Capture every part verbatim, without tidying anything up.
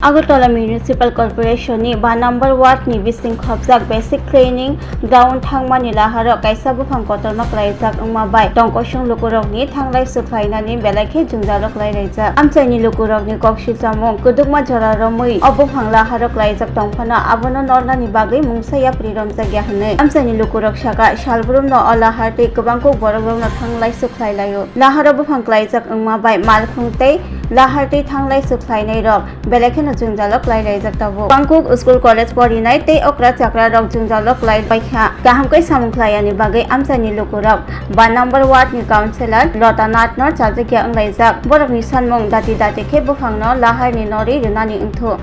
Agartala Municipal Corporation ni ba number ward ni bising khopjak basic training ground thangmani laharo kaisa buphang kotorma klaijak wngma bai tongkosong lukurokni thanglai sukhlainani belai khe jwngjalo klailaijak. Amchaini lukurokni kok sichamung kwdwkma jora romwi o buphang laharo klaijak tongphano abono nornani bagwi mungsa yapri romjakya hwnwi amchaini lukurok saka, salbrumno o lahar tei kwbangkuk borokrokno thanglai sukhlailaio. Laharo buphang klaijak wngma bai malkhung tei lahar tei thanglai sukhlainairok belai kheno jwngjalo klailaijak tabuk. Bangkuk school college porinai tei okra chakra rok jwngjalo klai baikha. Kaham khe samung khlaiyani bagwi amchaini lukurok ba number ward ni councillor Lota Nath no chajakya wnglaijak. Borokni sanmung dati dati khe buphangno laharni norwi rwnani wngthu.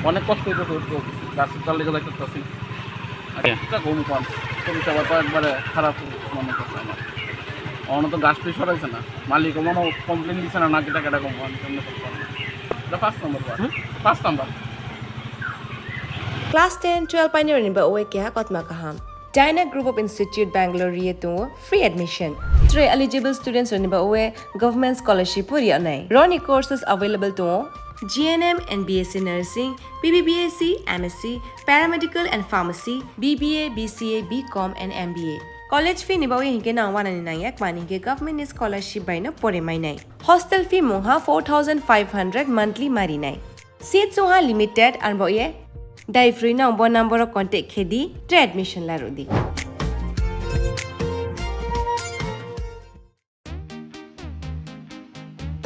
অনেক কষ্ট হইতেছে, তো গাছ চালিয়ে গেলে একটা তসিল। আর আচ্ছা। একটা ঘুম পান, শরীর স্বাভাবিক একবারে খারাপ মনে করছে আমার। অন্য তো গাছ তুই সরাইছে না, মালিক মনে কমপ্লেন দিছে না, নাকি টাকাটা কম পান, কেমনে কম পান? এটা পাঁচ নম্বর বার। হুম? পাঁচ নম্বর। Class ten, twelve painirokni ba oe keha kotma kaham. Dyna Group of Institute Bangalore ri tongo free admission. Tre eligible students rokni ba oe government scholarship ri onai. Roni courses available tongo G N M and B S C Nursing, B B B S C, M S C, Paramedical and Pharmacy, B B A, B C A, B Com and M B A. College fee ni bagwi hinkhe nang wanani nangya, mani hinkhe government ni scholarship bai no pore mainai. Hostel fee mungha four thousand five hundred monthly marinai. Seats wngha limited, arbo ye dai free no bo number o contact khe di, tre admission la rw di.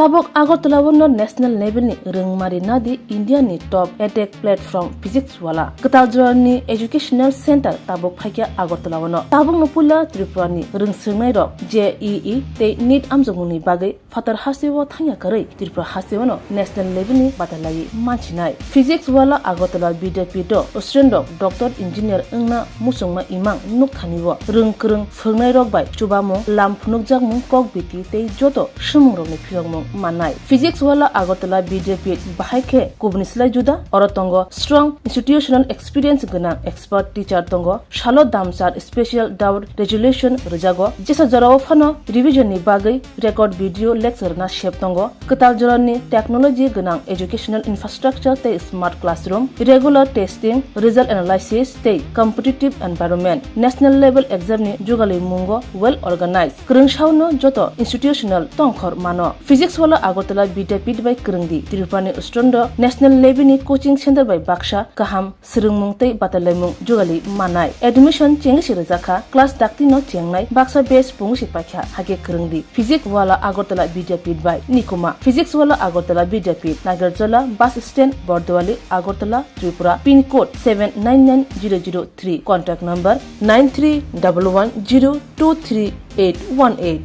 Tabuk Agartala o no national level ni rwngmari nadi India ni top edtech platform Physics Wala. Kwtal jora ni educational center tabuk phaikha Agartala o no. Tabuk no puila Tripura ni rwngswngnai rok J E E tei NEET amjokmung ni bagwi phatar hasteo thangya kwrwi Tripura hasteo no national level ni batalai manchinai. Physics Wala Agartala Vidyapith o student rok doctor engineer wngna muchungma imang nukthani o rwng kwrwng phwrwngnairok bai chubamung, lam phunukjakmung, kok biti tei joto swngmungrokni phiyokmung mannai. Physics Wala Agartala Vidyapith bahai khe kubuni slai juda. Oro tongo strong institutional experience gwnang expert teacher tongo. Salo damsar special doubt resolution rwjago. Jesa jorao phano revision ni bagwi record video lecture na sep tongo. Kwtal jorani technology gwnang educational infrastructure tei smart classroom, regular testing, result analysis tei competitive environment, national level exam ni jugalwi mungo well organized. Kwrwngsao no joto institutional tongkhor mano. Physics Wala Agartala Vidyapith bai kwrwngdi. Tripura ni student rok national level ni coaching center bai baksa kaham swrwngmung tei batalaimung jugali manai. Admission chengsi rwjakha, class dakti no chengnai, baksa batch pungsi paikha, hake kwrwngdi. Physics Wala Agartala Vidyapith bai nikuma. Physics Wala Agartala Vidyapith, Nagarjala bus stand, Bordwali, Agartala, Tripura, pin code seven nine nine zero zero three, contact number nine three double one zero two three eight one eight.